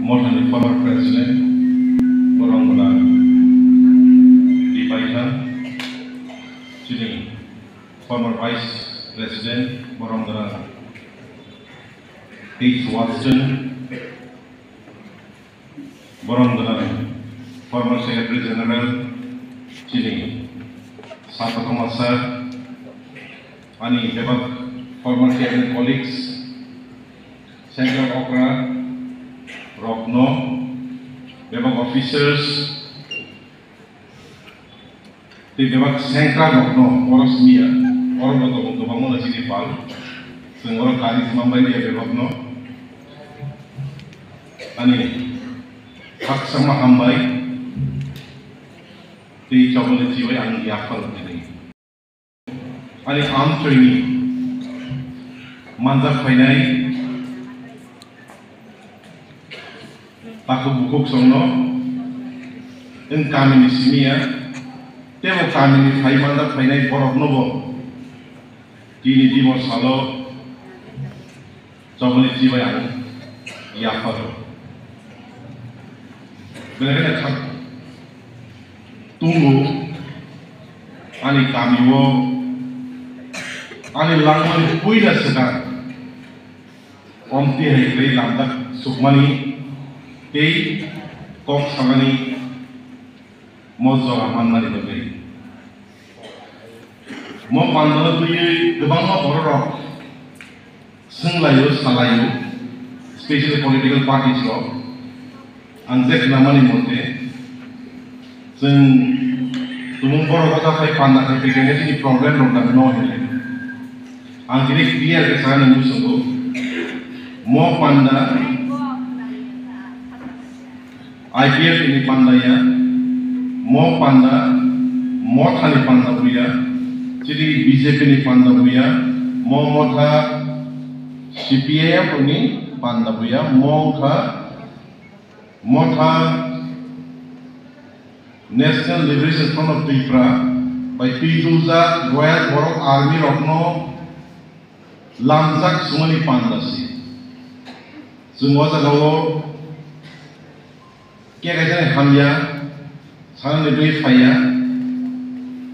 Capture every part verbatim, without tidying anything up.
Mothani former president, borok gwnang Dipaithan, chini former vice president, borok gwnang H Watson, borok gwnang former secretary general, chini Satya Kumar sir, ani bebak former chairman colleagues, central okra rokno, bebak officers, tei bebak sengkrak rokno oro simiya, oro no tongo kwbangma no chini pal, chwng oro kari manbai liya bebak no, ani khakchangma hambai tei chobole chibai ang yaphar tini. Ani amtwini manjak phainai takhuk bukhuk songno wng kamini simiya, tebo kamini phai manjak phainai boroknobo tini dibor salo choboni chibai ang yapharo. Belai kheno thang tongo ani kamio ani langmani puila swkang omtwi hai kwrwi lamjak sukmani tei kok sanani mo jora manmani bagwi. Mo pandano twiwi kwbangma bororok swnglaio, salaio, specially political parties rok. Ang je khnamani mote, chwng tumung borok wngkha phai panda khai phai khe chini problem rok dagno hinwi. Ang tini clear khe sanani muchungo. Mo panda I P F ni panda ya, mo panda, Motha ni panda buya, chini B J P ni panda buya, mo Motha C P I M ni panda buya, mo wngkha Motha National Liberation Front of Tripura bai twijlujak Royal Borok Army rokno lamjak sumani panda si. Chwng o jagao kekaisa hamya sanani bagwi phaiya,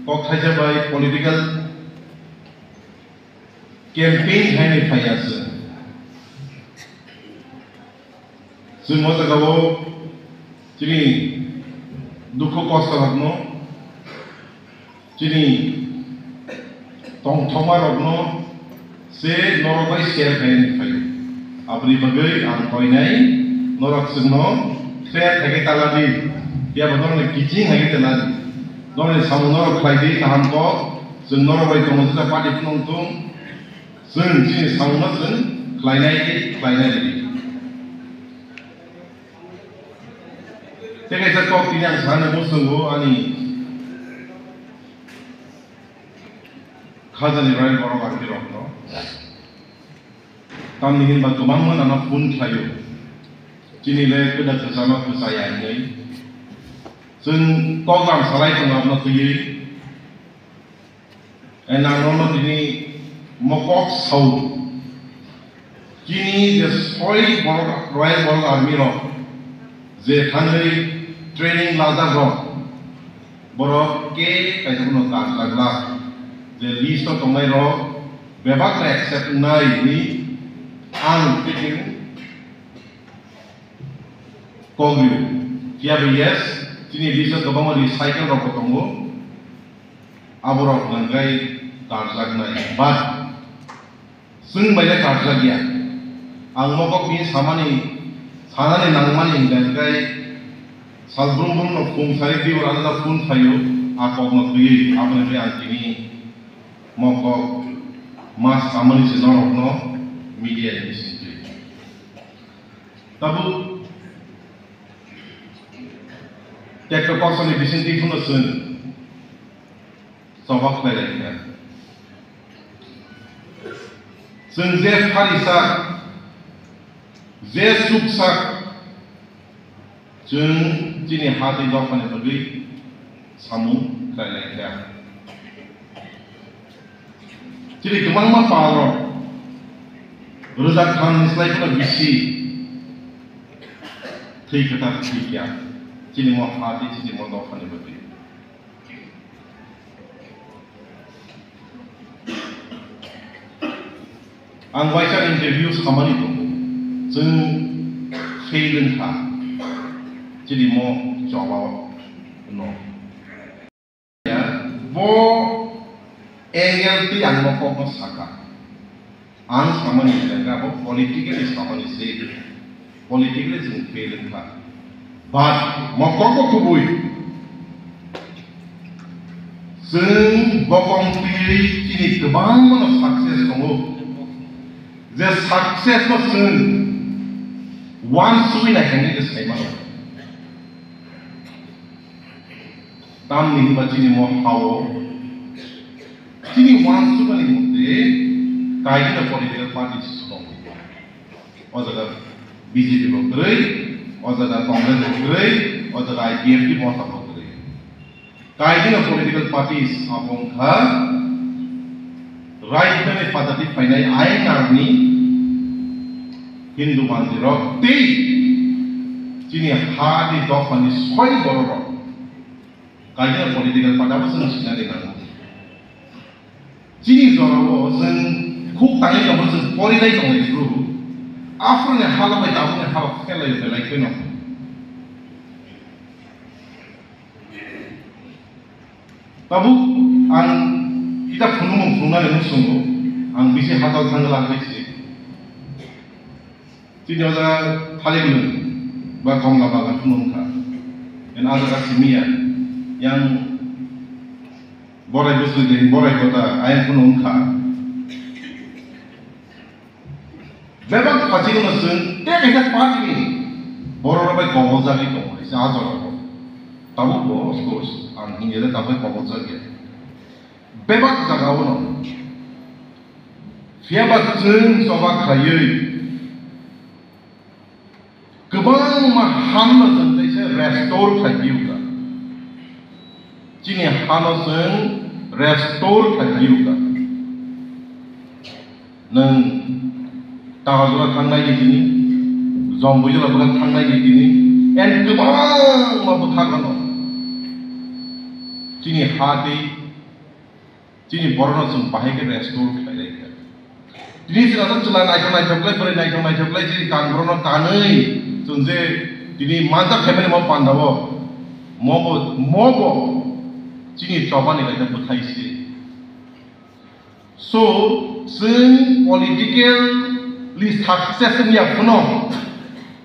kok thaisa bai political campaign haini phaiya chwng. Chwng o jagao chini dukhu kosto rokno, chini tongthokma rokno se norok bai share khainani phaio. Aboni bagwi ang koinai norok chwngno share khaikhe taladi, phiya bo norokni kiching haikhe taladi. Norokni samung norok khlaidi kaham kok, chwng norok bai tongo jesa party phunuk thung, chwng chini samungno chwng khlainai khe khlainai rwdi. Tei kaisa kok tini ang sana muchungo ani khajani rai borok army rokno. Tamni hinba kwbangma nana phone khlaio. Chini le kwda kwchama kwchaya hinwi. Chwng kok lam salai tongo abno twiwi. Enang nono tini mokok sao. Chini je soi borok, Royal Borok Army rok je thangwi training lajak rok, borok ke kaisa phano karjak la. Je list o tongnai rok bebak no accept wngnai hwnwi ang tini kok rio. Phiya bo yes, chini list o kwbangma recycle rok bo tongo. Aborok hwnkhe karjaknai, but chwng bai le karjakya. Ang mokok bini samani, sanani nangmani hwnkhe sal brum brum no khung sari twi oro ano phone phaio, a kok no twiwi, aboni bagwi ang tini mokok ma samani se norok no media ni bisingtwi. Tabuk tekto koksani bisingtwi phano chwng choba khlai lai kha. Chwng je phari sak, je suk sak, chwng chini ha tei dophani bagwi samung khlai lai kha. Chini kwbangma pal rok rwjak khan ni slai phano bisi. Tei kwtal thwi kya, chini mo ha tei chini mo dophani bagwi. Ang waisa interview samani tongo, chwng fail wngkha, chini mo choba no. Bo angle twi ang no kokno saka. Ang samani hwnkha bo politically samani se. Politically chwng fail wngkha. But mo kokbo kubui. Chwng bokong twi chini kwbangmano success tongo. Je success no chwng uansugwi naikha hwnwi je saimano. Tamni hwnba chini mo hao, chini uansukmani mote kaisa political party tongo. O jaga B J P bo kwrwi, o jaga Congress bo kwrwi, o jaga I P F T Motha bo kwrwi. Kaisa political parties abo wngkha rajdhani phatati phainai I N R ni Hindu mandirok tei chini ha ni dophani soi bororok. Kaisa political party abo chwng sinani nango. Chini jorao chwng khuk tangwi tongo, chwng porinai tongnai phuru. Aphuruni halo bai tabukni halo khelai belai kheno. Tabuk ang kita phunukmung phunuknani muchungo, ang bisi hachal thangwi lakwisi. Chini o jaga thalik nwng ba komla bagan phunuk wngkha. Eno a jaga simi ya, yang borai bwswk de, borai kota ayang phunuk wngkha. Bebak phachi no chwng tei kaisa party ni borok rok bai kobol jagwi tongo, kaisa a jaga o. Tabuk bo, of course, ang hinya de tabuk kobol jagya. Bebak jaga o no. Phiya ba chwng choba khlaiwi kwbangma hano chwng teisa restore khai phiyokha. Chini hano chwng restore khai phiyokha. Nwng Takarjala thangnai ni tini, Jombuijala bwkha thangnai ni tini, and kwbangma bwkha gano. Chini ha tei Chini borokno chwng bahai khe restore khlai lai kha. Tini chwng aswk chwla naithok naithok khlai, bwrwi naithok naithok khlai, chini kan borokno kanwi chwng je tini manjak khaimani mo pandao, mobo, mobo chini chobani kaisa bwthai se. So, chwng politically success wngya phano,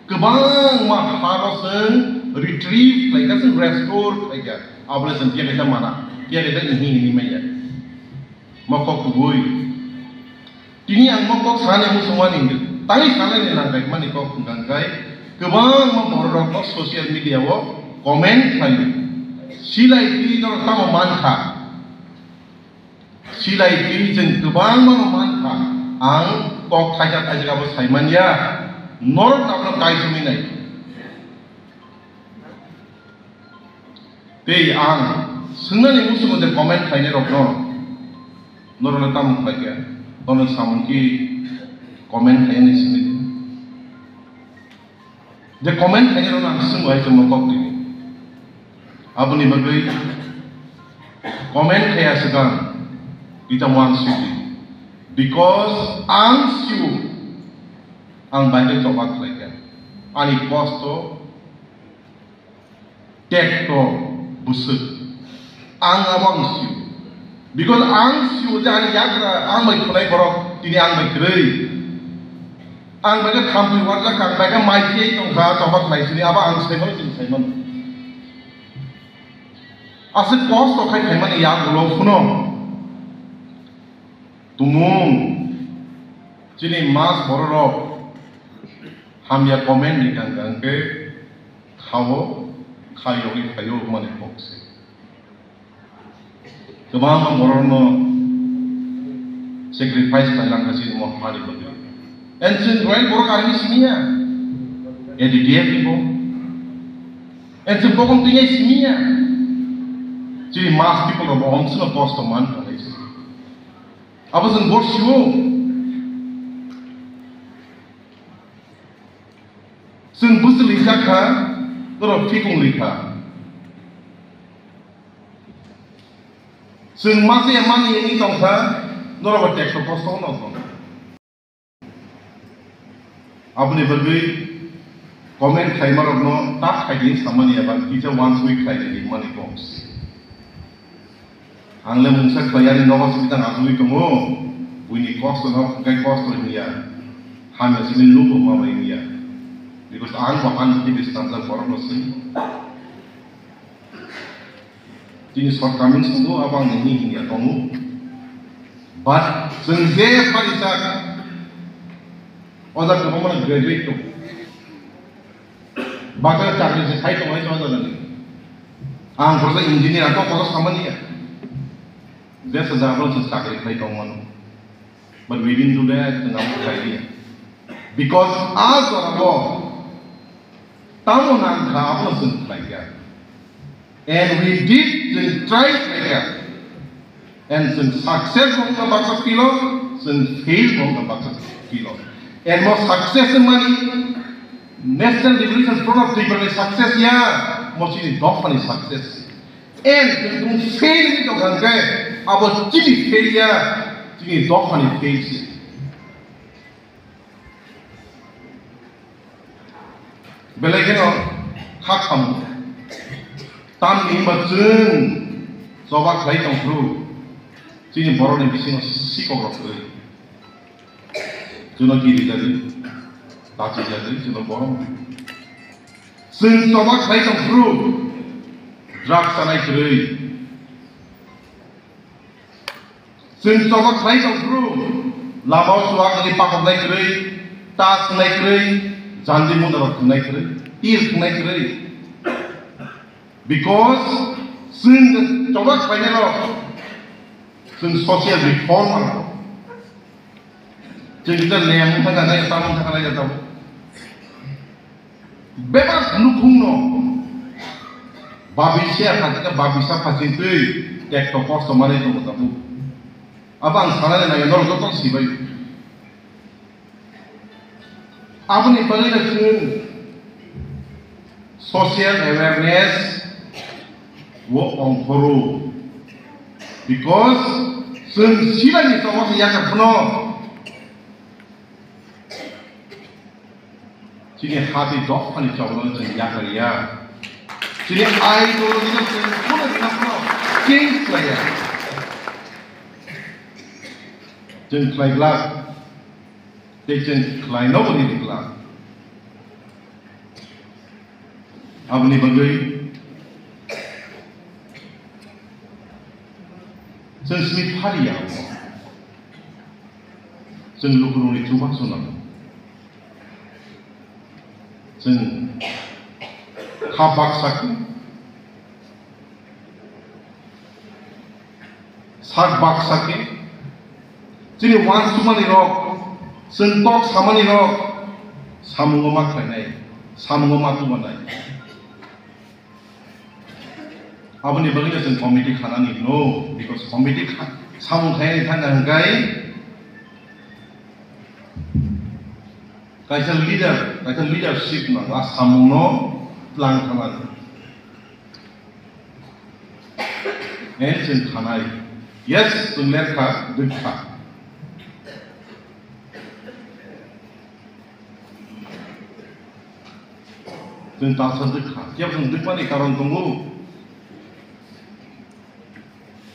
kwbangma hano chwng retrieve khlaikha, chwng restore khlaikha. Abole chwng khe kaisa mana, khe kaisa hini hini manya. Mokok kubui. Tini ang mokok sani musungmani, tani sanani nangkhaimani kok hwnkha hwnkhe, kwbangma bororok kok social media o comment khlaio. Silai twi norok tamo mankha. Silai twi chwng kwbangma no mankha, ang kok thaisa thaisa abo saimanya, norok abono kaisomwi nai. Tei ang swngnani muchungo je comment khlainai rokno, norokno tamo khlai khe, bono samung ki comment khlainai simi. Je comment khainai rokno ang swngbo hai tongmo kok tini. Aboni bagwi comment khaiya swkang kita uansukdi. Because ang sio ang Bible choba khlaikha. Ani kosto, tekto, bwswk. Ang abo ang sio. Because ang sio je ani yagra ang bai khwnai borok tini ang bai kwrwi. Ang bai khe khampui warjak, ang bai khe mai khiyai tongkha, tongkha khlai sini, abo ang saimano, chini saimano. Aswk kosto khai phaimani yagulo phano. Tumung, chini mas bororok hamya comment ni kang kang khe khao, khayo, khayo, mani kok se. Kwbangma borokno sacrifice khlai langkha chini mohani bagwi. And chwng royal borok army simi ya, A D D F ni bo. And chwng bokong twi simi ya. Chini mass people rok bo omswkno kosto man kha lai se. Abo chwng bo sio. Chwng bwswlwi jak kha, norok phikung rwi kha. Chwng ma se mani wngwi tong kha, norok bo tekto kosto no tong. Aboni bagwi comment khlaimarokno tak khai di samani eba kisa wansugwi khlai di mani kok se. Ang le mungsa khlai ani nogo simi tang asugwi tongo, buini kosto no hwnkhe kosto wngya, hamya simi nugo ma bai wngya, because ang bo ani twi bwskangjak borok no simi. Chini shortcomings tongo, abo ang nini hinya tongo. But chwng je pharijak, o jaga kwbangma graduate tongo. Baksa chakri se khai tongo, hai tongo jaga ni. Ang khoroksa engineer, ang kok kotor samani ya. Jesa jaga phano chwng chakri khai tongmano. But we didn't do that, chwng abo khlai liya. Because a jorao tamo nang kha, abono chwng khlai kha. And we did, chwng try khlai kha. And chwng success bo wngkha baksa field o, chwng fail bo wngkha baksa field o. And mo success wngmani National Liberation Front of Tripura ni success ya, mo chini dophani success. And chwng fail wngwi tongkha hwnkhe, abo chini fail ya, chini dophani fail se. Belai kheno kha khamu. Tamni hwnba chwng choba khlai tong phuru chini borokni bisingo sikok rok kwrwi. Chwngno kiri jagwi, tachi jagwi, chwngno borom. Chwng choba khlai tong phuru drugs chanai kwrwi. Chwng choba khlai tong phuru, lama o chuak wngwi pakoknai kwrwi, ta swngnai kwrwi, jandi munda rok thwngnai kwrwi, tir thwngnai kwrwi. Because chwng choba khlainai rok, chwng social reformer rok. Chwng kisa lem wngkha nai, tamo wngkha nai, tamo. Bebak nukhungno babi se phatika babi sa phachingtwi tekto kosto manwi tongo tabuk. Abo ang sanani naiya norok joto sibai. Aboni bagwi no chwng social awareness o ongkhoro. Because chwng silani tongo se yakar phano. Chini hati dophani chokno chwng yakar ya. Chini ideology no chwng phano rwna phano change khlaiya. Chwng khlai glak, tei chwng khlaino bo rwdi glak. Aboni bagwi chwng simi phariya. Chwng lukurokni chubachu nango. Chwng kha baksa khe, sak baksa khe, chini uansukmani rok, chwng tok samani rok, samungo ma khlainai, samungo ma tubanai. Aboni bagwi no chwng committee khanani hino, because committee kha-, samung khainani thangna hwnkhe kaisa leader, kaisa leadership nango, a samungno tlang khanani. And chwng khanai, yes, chwng ler kha, dwk kha. Chwng talsa dwk kha. Kebo chwng dwkmani karon tongo.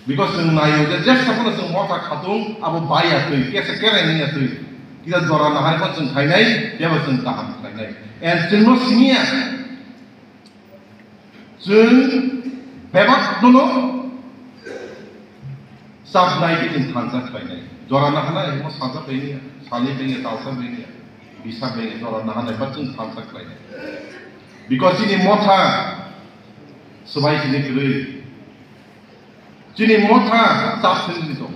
Because chwng naio je jesa phano chwng motha khatung abo baiya twi, kesa kerai nangya twi. Kisa jora nahar phano chwng khainai, kebo chwng kaham khainai. And chwngno siniya. Chwng bebak nono chapnai khe chwng thansa khlainai. Jora nahanai, omo sajak bai niya, salai bai niya, talsa bai niya, bisa bai niya, jora nahanai ba chwng thansa khlainai. Because chini motha swbai sini kwrwi. Chini motha chap sini tong.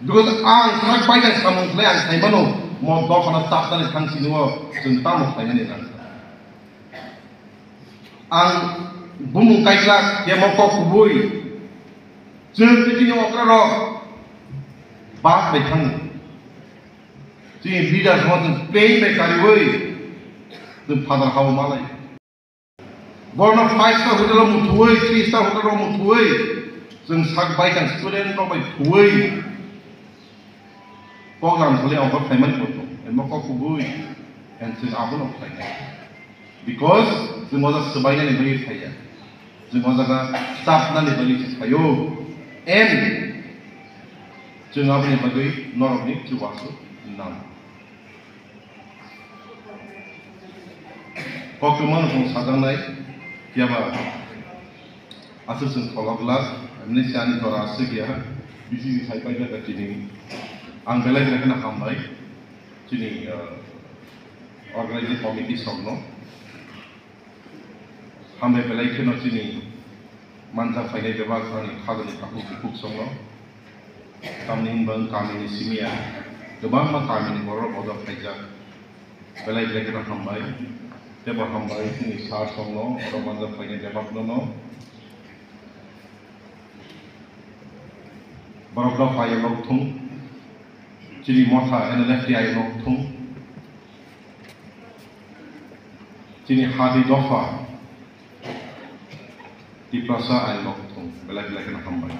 Because ang sak bai nang samung khlai ang sai mano, mo dophano chapnani thang sini o chwng tamo khlainani nang. Ang bumung kaiklak, khe mo kok kubui. Chwng tei chini okra rok bak bai thango. Chini leaders mo chwng plain bai kariui. Chwng father hao malai. Borno five star hotel o muthuwi, three star hotel o muthuwi. Chwng sak bai kang student rok bai thuwi. Kok lam thali ongkor khlaimani bo tong. Emo kok kubui. And chwng abono khlainai. Because chwng o jaga swbainani bagwi phaiya. Chwng o jaga chapnani bagwi se phaio. And chwng aboni bagwi norokni chubachu nang. Koktwma no chwng sajaknai, phiyaba aswk chwng tholok glak, hwnwi se ani jora aswk ya, bisi ni sai paijak tini. Ang belai belai kheno hambai, chini, uh, organizing committee songno. Hambai belai kheno chini manjak phainai bebak ani khajani takhuk bukhuk songno. Tamni hwnba wng kamini simi ya, kwbangma kamini borok bodol khaijak. Belai belai kheno hambai. Teibo hambai chini sir songno, borok manjak phainai bebakno no. Borok dophai nok thung. Chini motha N L F T I nok thung. Chini hadi dopha Tiprasa ain nok thung. Belai belai kheno hambai.